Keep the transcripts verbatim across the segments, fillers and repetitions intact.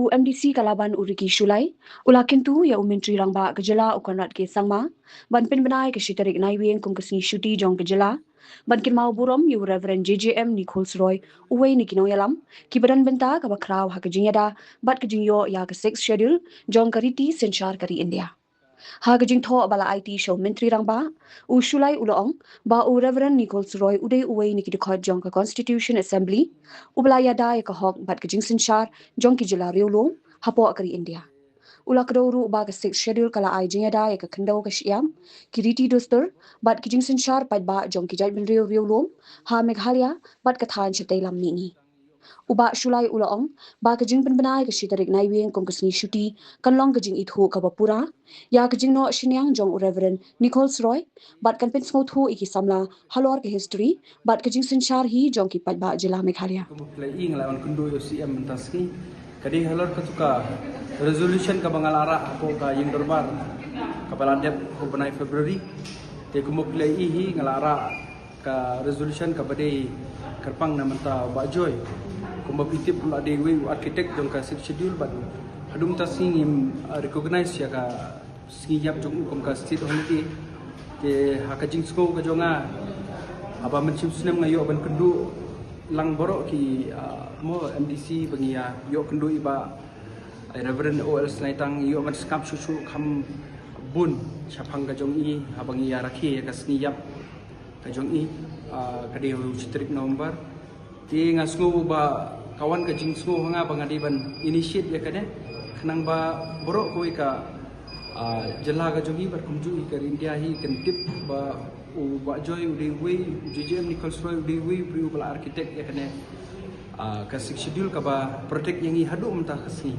U MDC ka Laban u Ricky Shullai u la kyntu ïa u Myntri Rangbah ka jylla u Conrad K Sangma ban pynbna ïa ka shi tarik Naiwieng kum ka sngi shuti jong ka jylla, ban kynmaw burom ïa u Reverend JJM Nichols Roy, uwei na ki nongïalam kiba don bynta kaba khraw ha ka jingïada bad ka jingïoh ïa ka Sixth Schedule jong ka riti synshar ka ri India. Ha ka jingthoh ba la aiti sha u Myntri Rangbah, u Shullai u la ong ba u Reverend Nichols Roy u dei uwei na ki dkhot jong ka Constitution Assembly uba la ïada ïa ka hok bad ka jingsynshar jong ki jylla riewlum hapoh ka ri India. U la kdew ruh ba ka Sixth Schedule ka la ai jingïada ïa ka khyndew ka shyiap, ki riti dustur bad ki jingsynshar paidbah jong ki jaitbynriew riewlum ha Meghalaya bad ka thaiñ shatei lam mihngi. U Bah Shullai u la ong ba ka jingpynbna ïa ka shi tarik Naiwieng kum ka sngi shuti kan long ka jingithuh kaba pura ïa ka jingnoh synñiang jong u Reverend Nichols Roy bad kan pynsngewthuh ïa ki samla halor ka history bad ka jingsynshar hi jong ki paidbah jylla Meghalaya. Kumba phi la ïohi, nga la wan kynduh ïa u CM mynta sngi. Ka dei halor katu ka resolution kaba nga la rah hapoh ka ïing dorbar kaba la dep ha u bnai February. Te kumba phi la ïohi, nga la rah ka resolution kaba dei kyrpang na mynta u Bah Joy. Kumba phi tip, u la dei uwei u architect jong ka Sixth Schedule bad haduh mynta sngi ngim, uh, recognize ïa ka sngi ïap jong u kum ka state holiday. Te ha ka jingsngew ka jong nga, haba mynshim snem nga ïoh ban kynduh lang baroh ki, ah, mo MDC ba ngi ïa ïoh kynduh ïa i Bah, eh, Reverend O L Syllaitang, ïoh ban sngap shuh shuh kham bun shaphang ka jong i haba ngi ïa rakhe ïa ka sngi ïap ka jong i, ah, ka dei ha u shi tarik November. Te nga sngew ba ka wan ka jingsngew ha nga ba nga dei ban initiate ïa kane, khnang ba baroh kawei ka, ah, jylla ka jong i bad kumjuh hi ka ri India hi kan tip ba u Bah Joy u dei uwei, u JJM Nichols Roy u dei uwei u briew uba la architect ïa kane, ah, ka Sixth Schedule kaba protect ïa ngi haduh mynta ka sngi.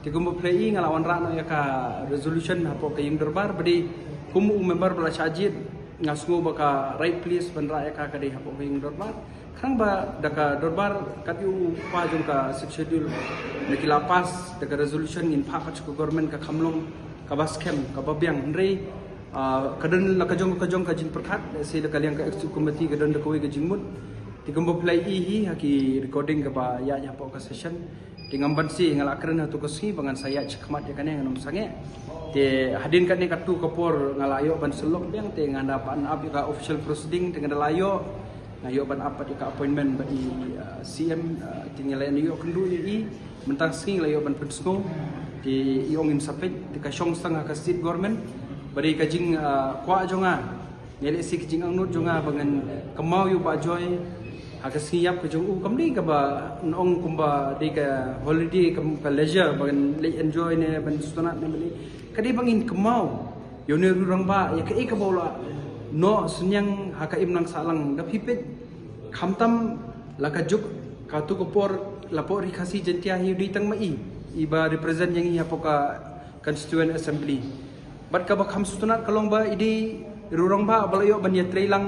Te kumba phi la ïohi, nga la wanrah noh ïa ka resolution hapoh ka ïing dorbar, ba dei kum u member ba la shah jied, nga sngew ba ka right place ban rah ïa ka ka dei hapoh ka ïing dorbar. Khnang ba da ka dorbar kat ïa u kpa jong ka Sixth Schedule na ki la pass da ka resolution, ngin phah pat sha ka government, ka kham long kaba skhem, kaba biang. Hynrei, ah, ka don la ka jong ka jong ka jingpyrkhat, lehse da ka liang ka executive committee ka don da kawei ka jingmut. Te kumba phi la ïohi hi ha ki recording kaba ïaid hapoh ka session. Te ngam banse, nga la kren ha tu ka sngi ba ngan sa ïaid shakhmat ïa kane, ngan ym sangeh. Te hadien kane katto ka por nga la ïoh ban sylloh biang, te nga da ban ap ïa ka official proceeding, te nga da la ïoh, nga ïoh ban ap pat ïa ka appointment bad i, uh, CM, uh, te nga la ïoh kynduh ïa i, mynta ka sngi nga la ïoh ban pynsngew, te i ong ngin sa peit, te ka shong sdang ha ka state government, ba dei ka jing, uh, kwah jong nga. Ngi lehse ka jingangnud jong nga ba ngan kynmaw ïa u Bah Joy ha ka sngi ïap ka jong u, kam dei kaba ngi ong kumba dei ka holiday, kam ka leisure ba ngan leit enjoy ne ban sngewtynnat ne ban dei. Ka dei ba ngin kynmaw ïa une u rangbah, ïa kaei kaba u la noh synñiang ha ka imlang sahlang. Da phi peit, khamtam la ka juk, katu ka por la pok ri Khasi Jaiñtia hi u dei tang ma i, i ba represent ïa ngi hapoh ka Constituent Assembly. Bad kaba kham sngewtynnat ka long ba i dei u rangbah ba la ïoh ban ïatreilang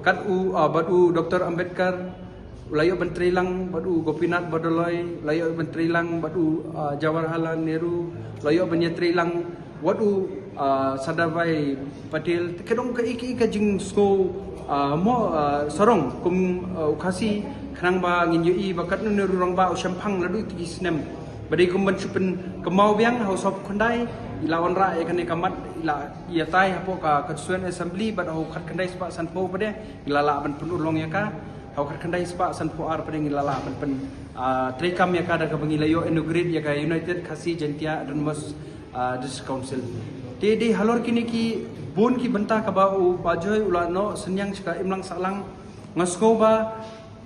kat u, ah, bad u Doctor Ambedkar, u la ïoh ban treilang bad u Gopinath Bordoloi, u la ïoh ban treilang bad u, ah, Jawaharlal Nehru, u la ïoh ban ïatreilang wat u, ah, Sardar Vallabhbhai Patel. Te ka dei ka, ka, ka jingsngew, ah, mo, ah, sarong kum, ah, u Khasi, khnang ba ngin ïohi ba katno une u rangbah u shemphang la duh ïa ki snem. Ba dei kum ban shu pynkynmaw biang, ha u sawphew khyndai i la wanrah ïa kane ka mat, i la ïatai hapoh ka Constituent Assembly, bad ha u khatkhyndai spah sanphew pat de ngi la lah ban pynurlong ïa ka, ha u khatkhyndai spah sanphew ar pat de ngi la lah ban pyn, ah, treikam ïa ka da kaba ngi la ïoh inaugurate ïa ka United Khasi Jaiñtia Autonomous, ah, District Council. Te dei halor kine ki bun ki bynta kaba u Bah Joy u la noh synñiang sha ka imlang sahlang, nga sngew ba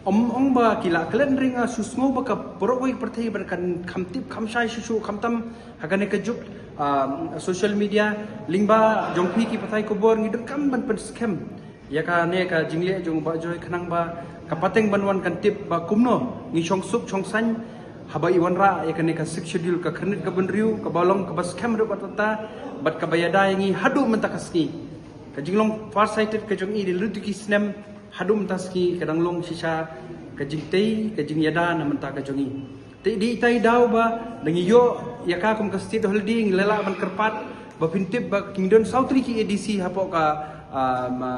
ym ong ba ki la klet, hynrei nga shu sngew ba ka baroh kawei ka pyrthei ba kan kham tip kham shai shuh shuh, khamtam ha kane ka juk, ah, social media, lyngba jong phi ki pathai khubor ngi donkam ban pynskhem ïa kane ka jingleh jong u Bah Joy, khnang ba ka pateng ban wan kan tip ba kumno ngi shong suk shong saiñ haba i wanrah ïa kane ka Sixth Schedule, ka khyrnit ka bynriew kaba long kaba skhem ruh bad kata, bad kaba ïada ïa ngi haduh mynta ka sngi. Ka jinglong far sighted ka jong i, da la duh ïa ki snem haduh mynta sngi ka dang long shisha ka jingtei, ka jingïada na mynta ka jong i. Te dei itai i daw ba da ngi ïoh ïa ka kum ka state holiday ngi la lah ban kyrpad, ba phin tip ba ki don saw tylli ki ADC hapoh ka, ah, ma,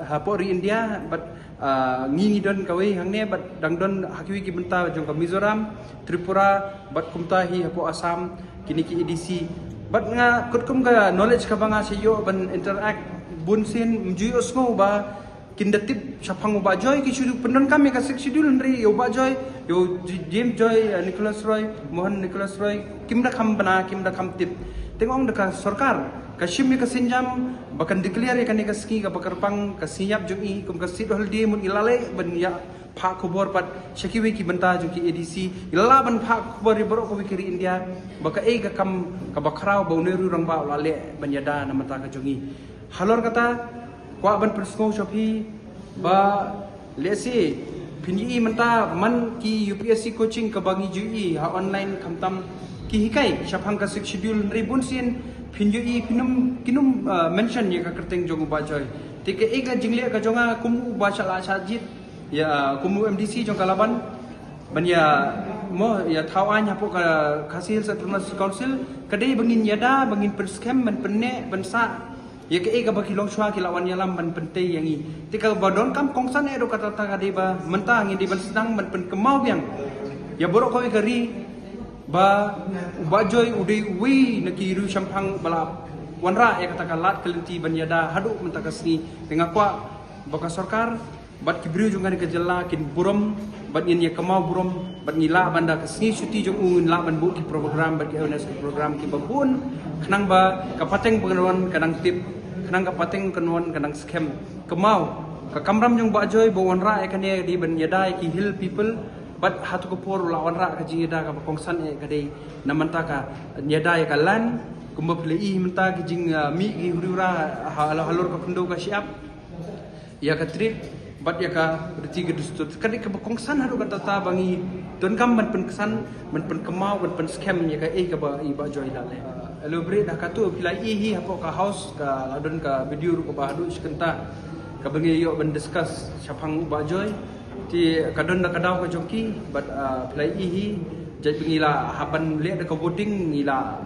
hapoh ri India, bad Ah, ngi ngi don kawei hangne, bad dang don ha kiwei ki bynta jong ka Mizoram, Tripura, bad kumta hi hapoh Assam, kine ki A D C. Bad nga kut kum ka knowledge kaba nga shu ïoh ban interact bun sien, ym ju ïohsngew ba kin da tip shaphang u Bah Joy. Ki shu pyndonkam ïa ka Sixth Schedule, hynrei ïa u Bah Joy, ïa u J-, James Joy, eh, Nicholas Roy, Mohan Nicholas Roy, kim da kham bna, kim da kham tip. Te nga ong da ka sorkar ka shim ïa ka sienjam ba kan declare ïa kane ka sngi kaba kyrpang, ka sngi ïap jong i, kum ka state holiday, mut i la leh ban ïa phah khubor pat sha kiwei ki bynta jong ki A D C, i la lah ban phah khubor ïa baroh kawei ka ri India ba kaei ka kam kaba khraw ba u Nehru Rangbah u la leh ban ïada na bynta ka jong i. Halor kata, kwah ban pynsngew sha phi ba lehse phin ïohi mynta man ki U P S C coaching kaba ngi ju ïohi ha online, khamtam ki hikai shaphang ka Sixth Schedule, hynrei bun sien phin ïohi phin ym, kin ym, ah, mention ïa ka kyrteng jong u Bah Joy. Te kaei ka jingleh ka jong nga kum u ba shah lah shah jied, ïa, kum u M D C jong ka Laban, ban ïa, mo, ïa thaw aiñ hapoh ka Khasi Hills Autonomous Council, ka dei ba ngin ïada, ba ngin pynskhem, ban pynneh, ban sah ïa kaei kaba ki longshuwa ki la wan ïalam ban pyntei ïa ngi. Te kaba donkam kongsan eh ruh kata ka dei ba mynta ngin dei ban sdang ban pynkynmaw biang ïa baroh kawei ka ri ba u Bah Joy u dei uwei na ki riewshemphang ba la wanrah ïa kata ka lad ka lynti ban ïada haduh mynta ka sngi. Te nga kwah ba ka sorkar bad ki briew jong kane ka jylla kin burom, bad ngin ïa kynmaw burom, bad ngi lah ban da ka sngi shuti jong u ngin lah ban buh ki program bad ki awareness ki program kiba bun, khnang ba ka pateng ba kan wan ka dang tip, khnang ka pateng kan wan ka dang skhem. Kynmaw, ka kamram jong Bah Joy ba wanrah ïa kane dei ban ïada ïa ki hill people, bad hato ka por u la wanrah ka jingïada kaba kongsan eh ka dei na bynta ka ïada ïa ka land, kumba phi la ïohi mynta ki jing, ah, mih ki huri hura ha, ha, halor ka khyndew ka shyiap, ïa ka trip bad ïa ka riti ka dustur. Ka dei kaba kongsan haduh katta katta ba ngi donkam ban pynksan, ban pynkynmaw, ban pynskhem ïa kaei kaba i Bah Joy la leh. Elaborate ha kato, phi la ïohi hi hapoh ka house, ka la don ka video ruh kaba haduh shi kynta kaba ngi ïoh ban discuss shaphang u Bah Joy. Te ka don da ka daw ka jong ki, bad, ah, phi la ïohi hi, jait ba ngi la hap ban leh da ka voting, ngi la,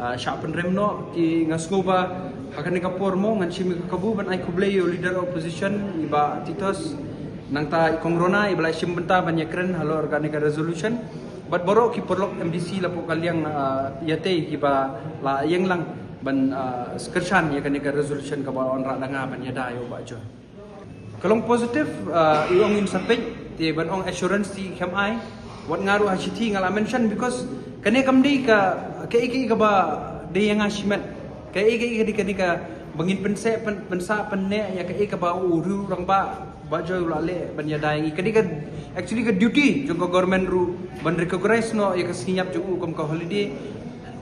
ah, shah pynrem noh. Te nga sngew ba ha kane ka por mo ngan shim ïa ka kabu ban ai khublei ïa u leader opposition i Bah Titos, nangta i Kong Rona iba la shim bynta ban ïakren halor kane ka resolution, bad baroh ki paralok M D C hapoh ka liang, ah, ïatei kiba la ïeng lang ban, ah, kyrshan ïa kane ka resolution kaba la wanrah da nga ban ïada ïa u Bah Joy. Ka long positive, ah, i ong in sa peit, te ban ong assurance te khlem ai. Wat nga ruh ha shithi nga la mention because kane kam dei ka, kaei kaei kaba dei ïa nga shimet. Kaei kaei ka dei kane kaba ngin pynseh, pyn-, pynsah, pynneh ïa kaei kaba u riew rangbah Bah Joy u la leh ban ïada ïa ngi. Ka dei ka, actually ka duty jong ka government ruh ban recognize noh ïa ka sngi ïap jong u kum ka holiday.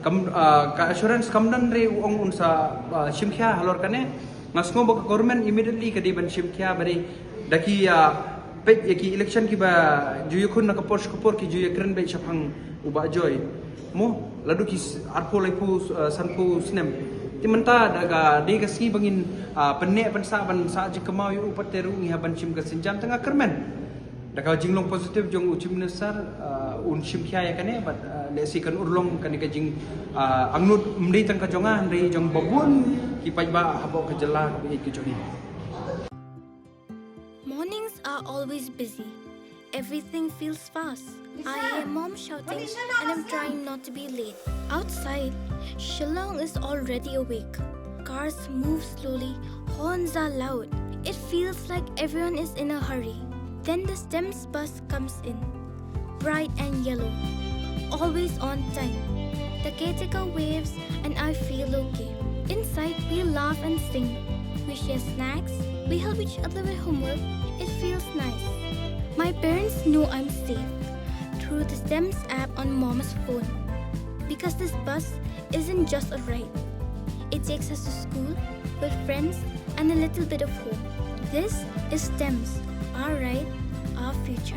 Kam, ah, ka assurance kam don re u ong un sa, ah, shim khia halor kane. Nga sngew ba ka government immediately ka dei ban shim khia ba dei da ki, ah, peit ïa ki election kiba ju ïakhun na ka por sha ka por ki ju ïakren beit shaphang u Bah Joy. Mo, la dei ki s-, arphew laiphew, ah, sanphew snem. Te mynta da ka dei ka sngi ba ngin, ah, pynneh pynsah ban sah jingkynmaw ïa u pat te ruh ngi hap ban shim ka sienjam, te nga kyrmen da ka jinglong positive jong u Chief Minister, ah, un shim khia ïa kane, bad, ah, lehse kan urlong kane ka jing, ah, angnud ym dei tang ka jong nga, hynrei jong babun ki paidbah hapoh ka jylla kaba ïeit ka jong ngi. Mornings are always busy. Everything feels fast. I hear mom shouting and I'm trying not to be late. Outside, Shillong is already awake. Cars move slowly, horns are loud. It feels like everyone is in a hurry. Then the STEMS bus comes in, bright and yellow, always on time. The caretaker waves and I feel okay. Inside, we laugh and sing. We share snacks, we help each other with homework. It feels nice. My parents know I'm safe through the STEMS app on mom's phone. Because this bus isn't just a ride, it takes us to school, with friends, and a little bit of hope. This is STEMS, our ride, our future.